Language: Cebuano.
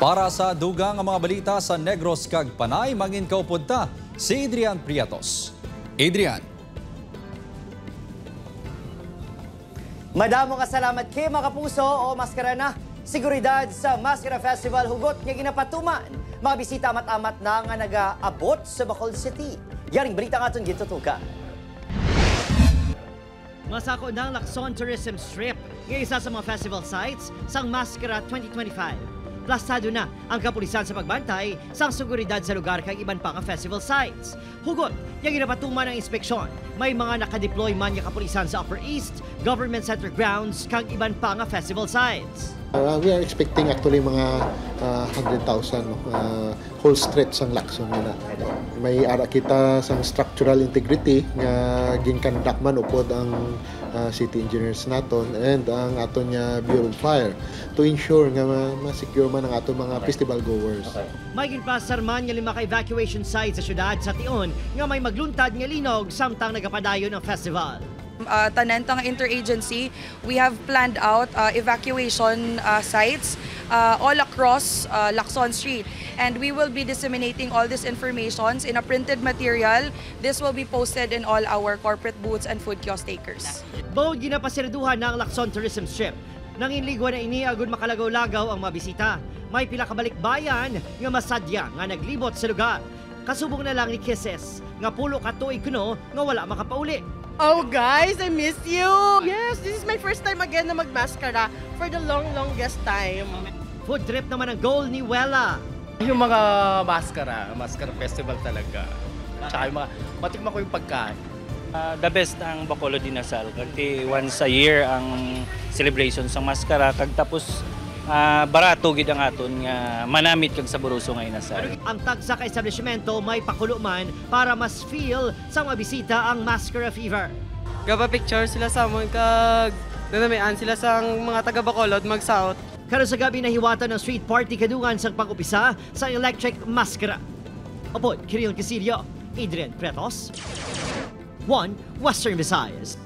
Para sa dugang ang mga balita sa Negros kag Panay, mangin kaupod ta si Adrian Prietos. Adrian. Madamo nga salamat kay mga kapuso o maskara na. Seguridad sa Maskara Festival hugot nga ginapatuman. Mga bisita amat-amat na nga nagaabot sa Bacolod City. Yaring balita nga aton gitutukan. Masako ng Lacson Tourism Strip nga isa sa mga festival sites sang Maskara 2025. Plastado na ang kapulisan sa pagbantay sang seguridad sa lugar kag iban pa nga festival sites. Hugot, yang ginapatuman ang inspeksyon. May mga nakadeploy man nga kapulisan sa Upper East, Government Center grounds kag iban pa nga festival sites. We are expecting actually mga 100,000, no? Whole stretch ang Lacson nga na. May ara kita sang structural integrity nga gin-conduct man upod ang city engineers naton and ang aton nga Bureau of Fire to ensure nga ma-secure man ang aton mga festival goers. May ginpasar man nga 5 ka evacuation sites sa syudad sa tion nga may magluntad nga linog samtang nagapadayon ang festival. Tanentang interagency, we have planned out evacuation sites all across Lacson Street. And we will be disseminating all these informations in a printed material. This will be posted in all our corporate booths and food kiosk takers. Bawod ginapasiraduhan na ang Lacson Tourism Strip. Nanginligwa na ini agud makalagaw-lagaw ang mga bisita. May pila ka balikbayan nga masadya nga naglibot sa lugar. Kasubong na lang ni Kisses nga 10 ka tuig kuno nga wala makapauli. Oh guys, I miss you! Yes, this is my first time again na magmaskara for the long, longest time. Food trip naman ang goal ni Wella. Yung mga maskara, maskara festival talaga. Tsaka yung mga, matikman ko yung pagkain. The best ang Bacolod Inasal. Kasi once a year ang celebration sa maskara. Kag tapos barato gid ang aton nga manamit kag saburuso nga inasal. Ang tagsa ka establishmento may pakulo man para mas feel sa mga bisita ang Maskara Fever. Gaba picture sila sa amon kag nanamian sila sa mga taga Bacolod mag-south. Karon sa gabi nahiwatan ng street party kadungan sang pag-upisa sa Electric Maskara. Upod, Kirill Casillo, Adrian Pretos, 1 Western Visayas.